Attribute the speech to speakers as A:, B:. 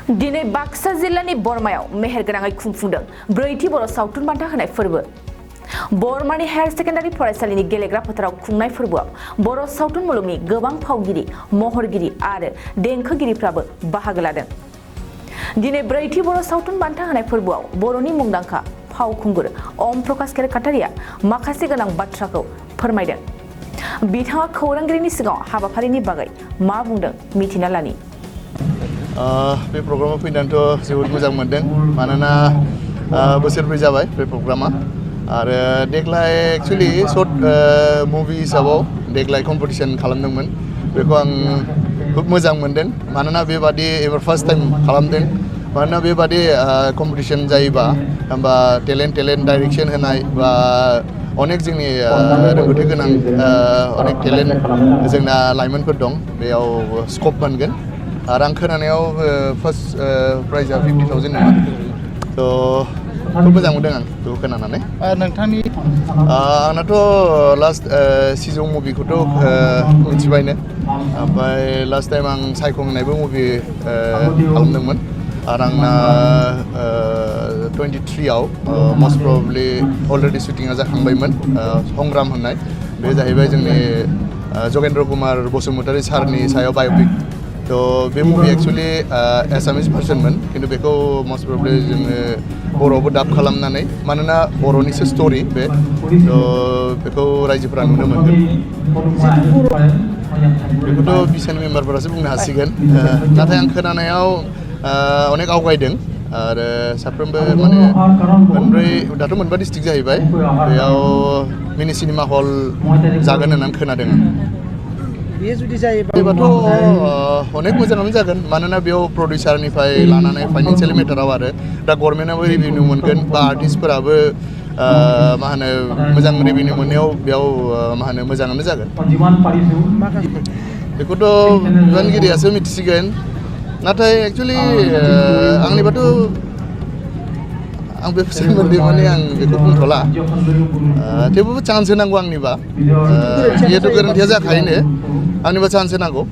A: दिनै बाक्सा जिल्लानि बरमायाव मेहेरगोनाङै खुंफुंदों ब्रैथि बर' सावथुन बान्था होनाय फोरबो। बरमानि हायार सेकेन्डारि फरायसालिनि गेलेग्रा फोथाराव खुंनाय फोरबोआव बर' सावथुन मुलुगनि गोबां फावगिरि, महरगिरि आरो देंखोगिरिफ्राबो बाहागो लादों। दिनै ब्रैथि बर' सावथुन बान्था होनाय फोरबोआव बर'नि मुंदांखा फावखुंगुर ओम प्रकाश केरकाटारिया माखासे गोनां बाथ्राखौ फोरमायदों। बिथाङा खौरांगिरिनि सिगाङाव हाबाफारिनि बागै मा बुंदों मिथिना लानि।
B: बे प्रग्रामाव फैनानैथ' जोबोद मोजां मोनदों, मानोना बोसोरब्रै जाबाय बे प्रग्रामा आरो देग्लाय एक्चुअलि शर्ट मुभि हिसाबाव देग्लाय कम्पिटिशन खालामदोंमोन। बेखौ आं खुब मोजां मोनदों, मानोना बेबादि एबार फार्स्ट टाइम खालामदों। मानोना बेबादि कम्पिटिशन जायोबा होमबा टेलेन्ट डाइरेक्शन होनाय बा अनेक जोंनि रोंगौथि गोनां अनेक टेलेन्ट जोंना लाइमोनफोर दं, बेयाव स्कप मोनगोन। आरो आं खोनानायाव फार्स्ट प्राइजआ 50,000 नामा, थ' खुब मोजां मोनदों आं बेखौ खोनानानै।
C: नोंथांनि
B: आंनाथ' लास्ट सिजौ मुभिखौथ' मिथिबायनो, ओमफ्राय लास्ट टाइम आं सायख'नायबो मुभि खालामदोंमोन आरो आंना 23आव मस्ट प्रबेबलि अलरेडि शुटिंआ जाखांबायमोन। संग्राम होननाय, बे जाहैबाय जोंनि जगेन्द्र कुमार बसुमतारी सारनि सायाव बाय'पिक। थ' बे मुभि एक्चुअलि एसामिस भार्सनमोन, खिन्थु बेखौ मस्ट प्रबेबलि जोङो बर'आवबो डाब खालामनानै, मानोना बर'निसो स्ट'रि बे, थ' बेखौ रायजोफोरा नुनो मोनगोन। बेखौथ' बिसानि मेम्बारफोरासो बुंनो हासिगोन, नाथाय आं खोनानायाव अनेक आवगायदों आरो साफ्रोमबो माने दाथ' मोनबा डिस्ट्रिक्ट जाहैबाय, बेयाव मिनि सिनेमा हल जागोन होननानै खोनादों आं।
C: बेयो जुदि जायोबाथ'
B: अनेक मोजाङानो जागोन, मानोना बेयाव प्रडिउसारनिफ्राय लानानै फाइनान्सियेल मेटाराव आरो दा गभर्नमेन्टआबो रेभिनिउ मोनगोन बा आर्टिस्टफोराबो मा होनो मोजां रेभिनिउ मोननायाव बेयाव मा होनो मोजाङानो जागोन। बेखौथ' बिबानगिरियासो मिथिसिगोन, नाथाय एक्चुअलि आंनिबाथ' आं बे सोमोन्दै माने आं बेखौ बुंथ'ला, थेवबो चान्स होनांगौ आंनिबा। जिहेथु गोरोन्थिया जाखायोनो, आंनिबा चान्स होनांगौ।